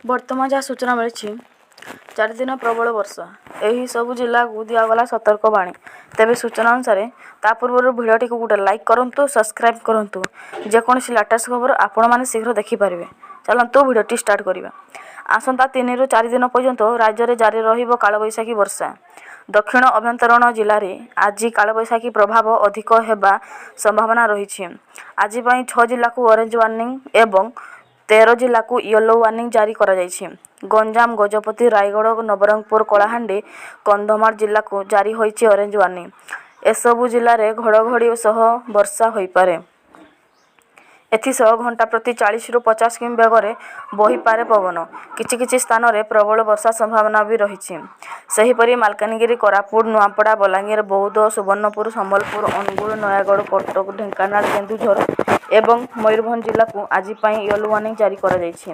ବର୍ତ୍ତମାନ ଯାହା ସୂଚନା ମିଳିଛି, 4 ଦିନ ପ୍ରବଳ ବର୍ଷା। ଏହି ସବୁ ଜିଲ୍ଲାକୁ ଦିଆଗଲା ସତର୍କବାଣୀ। ତେବେ ସୂଚନା ଅନୁସାରେ, ତା ପୂର୍ବରୁ ଭିଡ଼ିଓଟିକୁ ଗୋଟେ ଲାଇକ୍ କରନ୍ତୁ, ସବସ୍କ୍ରାଇବ୍ କରନ୍ତୁ। ଯେକୌଣସି ଲାଟେଷ୍ଟ ଖବର ଆପଣମାନେ ଶୀଘ୍ର ଦେଖିପାରିବେ। ଚାଲନ୍ତୁ, ଭିଡ଼ିଓଟି ଷ୍ଟାର୍ଟ କରିବା। ଆସନ୍ତା 3ରୁ 4 ଦିନ ପର୍ଯ୍ୟନ୍ତ ରାଜ୍ୟରେ ଜାରି ରହିବ କାଳବୈଶାଖୀ ବର୍ଷା। ଦକ୍ଷିଣ ଆଭ୍ୟନ୍ତରୀଣ ଜିଲ୍ଲାରେ ଆଜି କାଳବୈଶାଖୀ ପ୍ରଭାବ ଅଧିକ ହେବା ସମ୍ଭାବନା ରହିଛି। ଆଜି ପାଇଁ ଛଅ ଜିଲ୍ଲାକୁ ଅରେଞ୍ଜ ୱାର୍ଣ୍ଣିଂ ଏବଂ 13 ଜିଲ୍ଲାକୁ ୟେଲୋ ୱାର୍ଣ୍ଣିଂ ଜାରି କରାଯାଇଛି। ଗଞ୍ଜାମ, ଗଜପତି, ରାୟଗଡ଼ା, ନବରଙ୍ଗପୁର, କଳାହାଣ୍ଡି, କନ୍ଧମାଳ ଜିଲ୍ଲାକୁ ଜାରି ହୋଇଛି ଅରେଞ୍ଜ ୱାର୍ଣ୍ଣିଂ। ଏସବୁ ଜିଲ୍ଲାରେ ଘଡ଼ଘଡ଼ି ସହ ବର୍ଷା ହୋଇପାରେ। ଏଥିସହ ଘଣ୍ଟା ପ୍ରତି 40ରୁ 50 କିମି ବେଗରେ ବହିପାରେ ପବନ। କିଛି କିଛି ସ୍ଥାନରେ ପ୍ରବଳ ବର୍ଷା ସମ୍ଭାବନା ବି ରହିଛି। ସେହିପରି ମାଲକାନଗିରି, କୋରାପୁଟ, ନୂଆପଡ଼ା, ବଲାଙ୍ଗୀର, ବୌଦ୍ଧ, ସୁବର୍ଣ୍ଣପୁର, ସମ୍ବଲପୁର, ଅନୁଗୁଳ, ନୟାଗଡ଼, କଟକ, ଢେଙ୍କାନାଳ, କେନ୍ଦୁଝର ଏବଂ ମୟୂରଭଞ୍ଜ ଜିଲ୍ଲାକୁ ଆଜି ପାଇଁ ୟେଲୋ ୱାର୍ଣ୍ଣିଂ ଜାରି କରାଯାଇଛି।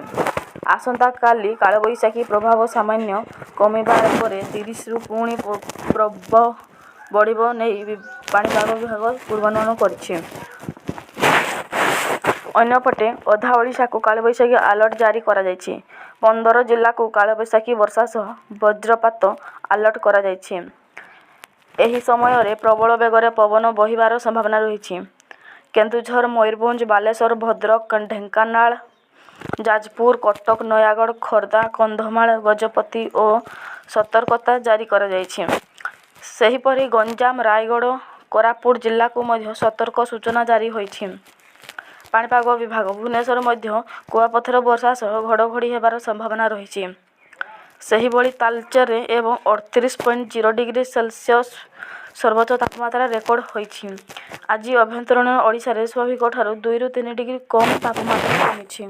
ଆସନ୍ତାକାଲି କାଳବୈଶାଖୀ ପ୍ରଭାବ ସାମାନ୍ୟ କମିବା ପରେ 30ରୁ ପୁଣି ପ୍ରଭାବ ବଢ଼ିବ ନେଇ ପାଣିପାଗ ବିଭାଗ ପୂର୍ବାନୁମାନ କରିଛି। ଅନ୍ୟପଟେ ଅଧା ଓଡ଼ିଶାକୁ କାଳବୈଶାଖୀ ଆଲର୍ଟ ଜାରି କରାଯାଇଛି। 15 ଜିଲ୍ଲାକୁ କାଳବୈଶାଖୀ ବର୍ଷା ସହ ବଜ୍ରପାତ ଆଲର୍ଟ କରାଯାଇଛି। ଏହି ସମୟରେ ପ୍ରବଳ ବେଗରେ ପବନ ବହିବାର ସମ୍ଭାବନା ରହିଛି। କେନ୍ଦୁଝର, ମୟୂରଭଞ୍ଜ, ବାଲେଶ୍ୱର, ଭଦ୍ରକ, ଢେଙ୍କାନାଳ, ଯାଜପୁର, କଟକ, ନୟାଗଡ଼, ଖୋର୍ଦ୍ଧା, କନ୍ଧମାଳ, ଗଜପତି ଓ ସତର୍କତା ଜାରି କରାଯାଇଛି। ସେହିପରି ଗଞ୍ଜାମ, ରାୟଗଡ଼ା, କୋରାପୁଟ ଜିଲ୍ଲାକୁ ମଧ୍ୟ ସତର୍କ ସୂଚନା ଜାରି ହୋଇଛି ପାଣିପାଗ ବିଭାଗ। ଭୁବନେଶ୍ୱର ମଧ୍ୟ କୁଆପଥର ବର୍ଷା ସହ ଘଡ଼ଘଡ଼ି ହେବାର ସମ୍ଭାବନା ରହିଛି। ସେହିଭଳି ତାଳଚେରରେ ଏବଂ 38.0 ଡିଗ୍ରୀ ସେଲସିୟସ୍ ସର୍ବୋଚ୍ଚ ତାପମାତ୍ରା ରେକର୍ଡ ହୋଇଛି। ଆଜି ଆଭ୍ୟନ୍ତରୀଣ ଓଡ଼ିଶାରେ ସ୍ୱାଭାବିକଠାରୁ 2ରୁ 3 ଡିଗ୍ରୀ କମ୍ ତାପମାତ୍ରା କମିଛି।